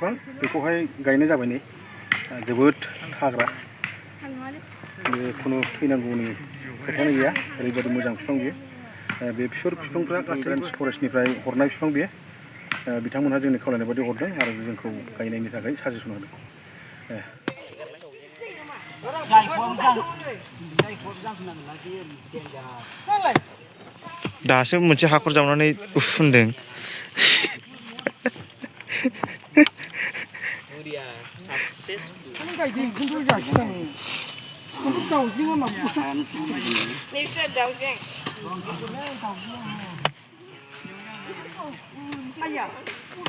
बिफां बेखौहाय गायनाय जाबाय नै जोबोद हाग्रा बे खुनु थैनांगौनि खोथायानो गैया ओरैबायदि मोजां बिफां बियो बे बिफांफ्रा गासै फरेस्टनिफ्राय हरनाय बिफां बियो बिथांमोनहा जोंनि खावलायनाय बायदि हरदों आरो जोंखौ गायनायनि थाखाय साजेसन होदों दासो मोनसे हाखर जावनानै उफुनदों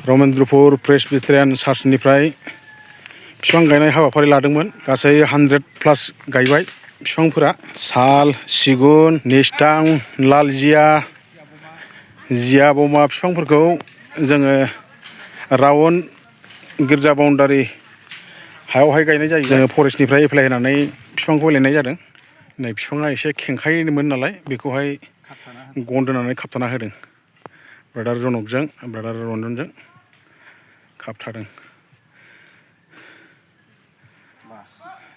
रमेन्द्रपुर प्रेसबिटेरियान चार्चनिफ्राय बिफां गायनाय हाबाफारि लादोंमोन गासै 100+ गायबाय बिफांफोरा साल सिगुन निस्थां लालजिया जिया बमा बिफांफोरखौ जोङो राउन्ड गिर्जा बाउन्डारि हायावहाय गायनाय जायो जोङो फरेस्टनिफ्राय एप्लाइ होनानै बिफांखौ लायनाय जादों नै बिफाङा एसे खेंखायैमोन नालाय बेखौहाय गन दोनानै खाबथाना होदों ब्रादार जनकजों ब्रादार रन्जनजों खाबथादों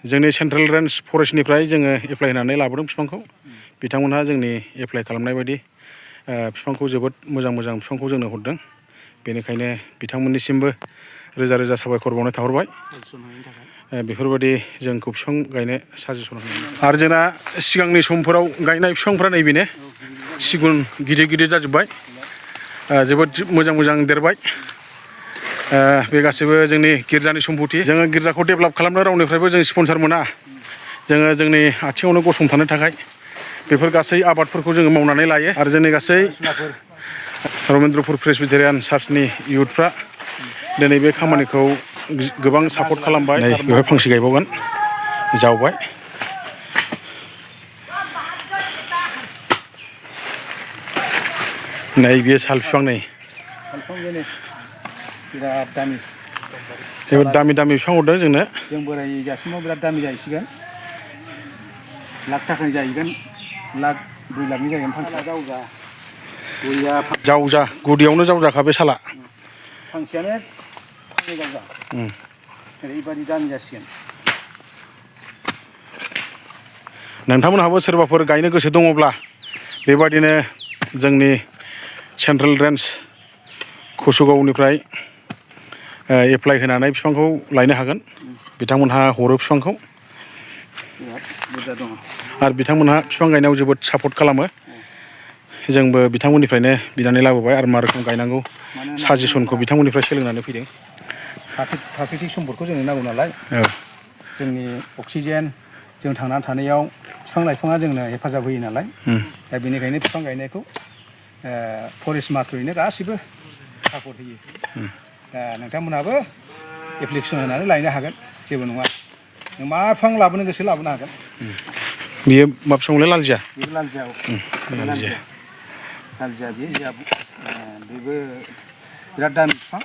जोंनि सेन्ट्रेल रेन्ज फरेस्टनिफ्राय जोङो एप्लाइ होनानै लाबोदों बिफांखौ बिथांमोनहा जोंनि एप्लाइ खालामनाय बायदि बिफांखौ जोबोद मोजां बिफांखौ जोंनो हरदों बेनिखायनो बिथांमोननिसिमबो रोजा रोजा साबायखर बावनाय थाहरबाय बेफोरबायदि जोंखौ बिफां गायनो साजेसन होदों आरो जोंना सिगांनि समफोराव गायनाय बिफांफ्रा नैबेनो सिगुन गिदिर गिदिर जाजोब्बाय जोबोद मोजां देरबाय बे गासैबो जोंनि गिर्जानि सम्पति जोङो गिर्जाखौ डेभेलप खालामनो रावनिफ्रायबो जों स्पन्सर मोना जोङो जोंनि आथिङावनो गसंथानो थाखाय बेफोर गासै आबादफोरखौ जोङो मावनानै लायो आरो जोंनि गासै रमेन्द्रपुर प्रेसबिटेरियान चार्चनि इयुथफ्रा दिनै बे खामानिखौ गोबां सापर्ट खालामबाय नै बेवहाय फांसे गायबावगोन जावबाय नै बेयो साल बिफां नै बिराद दामि जोबोद दामि बिफां हरदों जोंनो जों बोराय जासिमाव बिराद दामि जाहैसिगोन लाख थाखानि जाहैगोन लाख 2 लाखनि जाहैगोन फांसेया जावजा गुदियावनो जावजाखा बे साला फांसेयानो फांनै जावजा ओरैबायदि दामि जासिगोन नोंथांमोनहाबो सोरबाफोर गायनो गोसो दङब्ला बेबादिनो जोंनि सेन्ट्रेल रेन्ज कसुगावनिफ्राय एप्लाइ होनानै बिफांखौ लायनो हागोन बिथांमोनहा हरो बिफांखौ आरो बिथांमोनहा बिफां गायनायाव जोबोद सापर्ट खालामो जोंबो बिथांमोननिफ्रायनो बिनानै लाबोबाय आरो मा रोखोम गायनांगौ साजेसनखौ बिथांमोननिफ्राय सोलोंनानै फैदों प्राकृतिक सम्पदखौ जोंनो नांगौ नालाय जोंनि अक्सिजेन जों थांनानै थानायाव बिफां लाइफाङा जोंनो हेफाजाब होयो नालाय दा बेनिखायनो बिफां गायनायखौ फरेस्ट माथुरैनो गासिबो सापर्ट होयो नोंथांमोनहाबो एप्लिकेसन होनानै लायनो हागोन जेबो नङा नों मा बिफां लाबोनो गोसो लाबोनो हागोन बेयो मा बिफांलाय लालजिया बेबो लालजिया बेबो बिराद दामि बिफां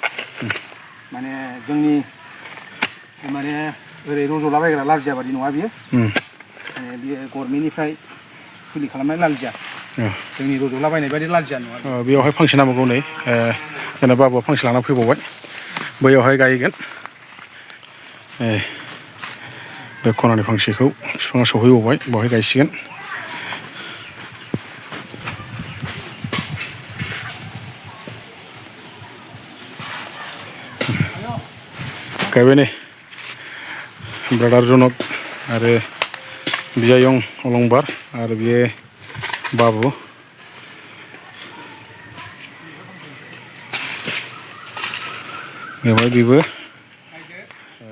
माने जोंनि माने ओरै रज'लाबायग्रा लालजिया बादि नङा बियो माने बियो गभर्नमेन्टनिफ्राय फुलि खालामनाय लालजिया जोंनि रज'लाबायनाय बायदि लालजिया नङा बेयावहाय फांसे नांबावगौ नै जोंना बाबुआ फांसे लाना फैबावबाय बैयावहाय गायगोन बे खनानि फांसेखौ बिफाङा सौहैबावबाय बेवहाय गायसिगोन गायबाय नै ब्रादार जनक आरो बियायं अलंबार आरो बियो बाबु बेवहाय बेबो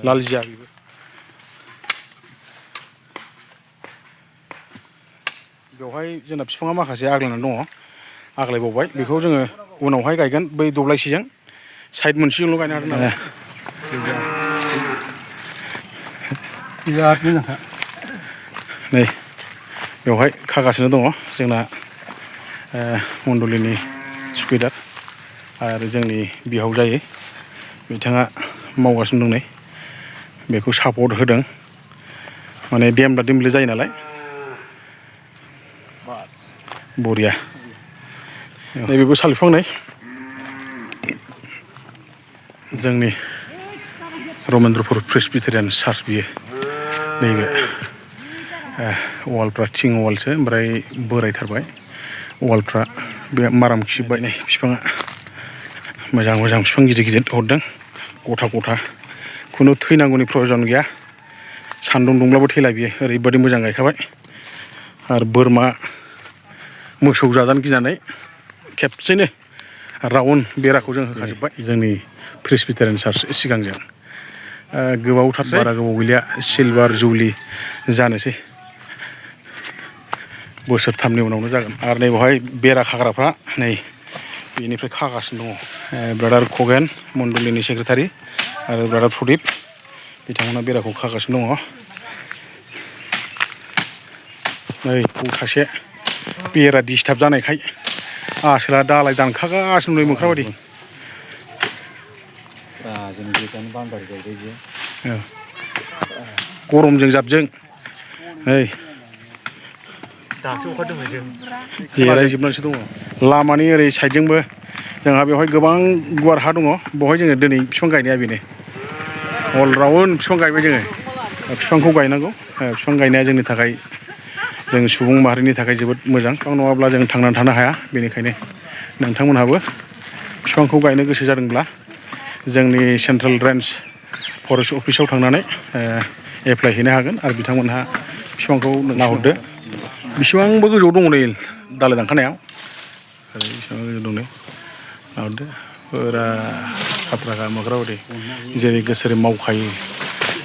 लालजिया बेबो बेवहाय जोंना बिफाङा माखासे आग्लायनानै दङ आग्लायबावबाय बेखौ जोङो उनावहाय गायगोन बै दब्लायसेजों साइड मोनसेजोंल' गायनो हादों नालाय बिराद मोजांखा नै बेवहाय खागासिनो दङ जोंना मण्डलिनि सुखिदार आरो जोंनि बिहाव जायो बिथाङा मावगासिनो दं नै बेखौ सापर्ट होदों माने देमब्ला देमब्लि जायो नालाय बरिया नैबेबो साल बिफां नै जोंनि रमेन्द्रपुर प्रेसबिटेरियान चार्च बियो नैबे वालफ्रा थिं वालसो ओमफ्राय बोरायथारबाय वालफ्रा बे माराम खिजोब्बाय नै बिफाङा मोजां मोजां बिफां गिदिर गिदिर हरदों गथा गथा खुनु थैनांगौनि प्रयजन गैया सान्दुं दुंब्लाबो थैला बियो ओरैबायदि मोजां गायखाबाय आरो बोरमा मोसौ जाजानो गिनानै खेबसेनो राउन्ड बेराखौ जों होखाजोब्बाय जोंनि प्रेसबिटेरियान चार्च सिगांजों गोबावथारसै बारा गोबाव गैलिया सिलभार जुबलि जानोसै बोसोरथामनि उनावनो जागोन आरो नै बेवहाय बेरा खाग्राफ्रा नै बेनिफ्राय खागासिनो दङ ब्रादार खगेन मण्डलिनि सेक्रेटारि आरो ब्रादार प्रदीप बिथांमोना बेराखौ खागासिनो दङ नै सासे बेरा डिस्टार्ब जानायखाय आसोला दालाय दानखागासिनो नै मोख्रा बायदि गरमजों जाबजों नै दासो अखा दोमैदों जिरायजोबनानैसो दङ लामानि ओरै साइडजोंबो जोंहा बेवहाय गोबां गुवार हा दङ बेवहाय जोङो दिनै बिफां गायनाया बेनो अल राउन्ड बिफां गायबाय जोङो बिफांखौ गायनांगौ बिफां गायनाया जोंनि थाखाय जों सुबुं माहारिनि थाखाय जोबोद मोजां बिफां नङाब्ला जों थांनानै थानो हाया बेनिखायनो नोंथांमोनहाबो बिफांखौ गायनो गोसो जादोंब्ला जोंनि सेन्ट्रेल रेन्ज फरेस्ट अफिसाव थांनानै एप्लाइ हैनो हागोन आरो बिथांमोनहा बिफांखौ नाहरदो बेसेबांबो गोजौआव दङ नै दालाय दानखानायाव बेसेबां गोजौ दं नै नाहरदो फुरा खाथ्राखा मोख्रा बायदि जेरै गोसोरै मावखायो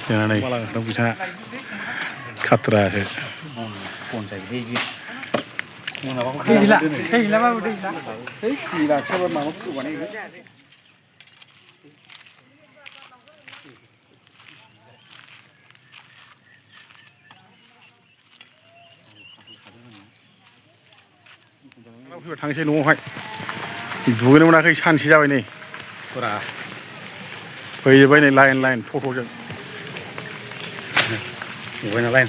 जानानै बिथाङा खाथ्रासो थांसै न'आवहाय दुगैनो मोनाखै सानसे जाबाय नै फुरा फैजोब्बाय नै लाइन लाइन टट'जों दुगैना लाइन